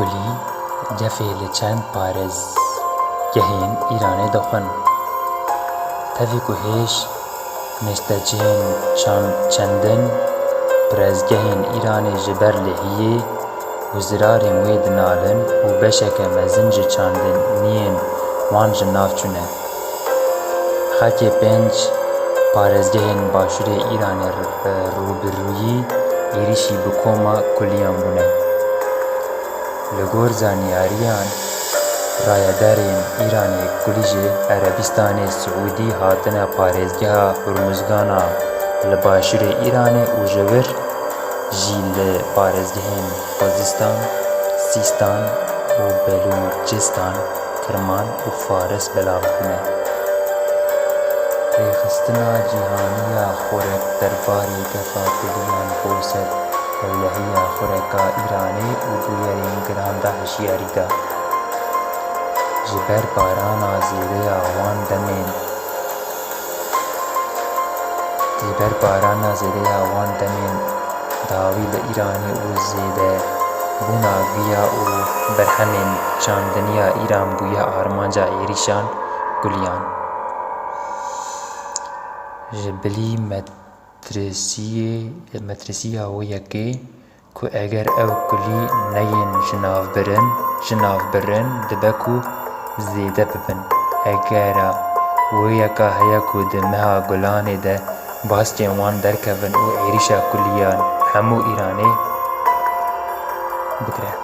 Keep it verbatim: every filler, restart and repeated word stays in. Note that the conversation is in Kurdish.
Kulî gefê li çend parêzgehên Îranê dixwin. Tevî ku hêj niştecihên çand çendin parêzgehên Îranê ji ber lihiyê û zirarên wê dinalin û beşeke mezin ji çandiniyên wan ji nav çûne. Xelkê pênc parêzgehên başûrê Îranê r-, rûbirûyî êrîşî bi koma kuliyan bûne. Li gor zanyariyan, rayedarên Îranê kulî ji Erebistanê Siûdî hatine parêzgeha Hurmuzgana li başûrê Îranê û ji vir jî li parêzgehên Xuzistan, Sîstan û Belûcistan, Kirman û Faris belav bûne. Rêxistina cîhanî ya xurek derbarê gefa kuliyan bo ser ewlehiya xureka Îranê û bûyerên giran da hişyarî da. Ji ber barana zêde ya wan demên Ji ber barana zêde ya wan demên dawî li Îranê û zêde bûna giya û berhemên çandiniya Îran bûye armanca êrîşan kuliyan. Ji bilî metresiyê, metresiya wê yekê ku eger ew kulî neyên ji nav birin, ji nav birin, dibe ku zêde bibin. Egera wê yeka heye ku di meha Gulanê de baskên wan derkevin û êrîşa kuliyan hemû Îranê bikire.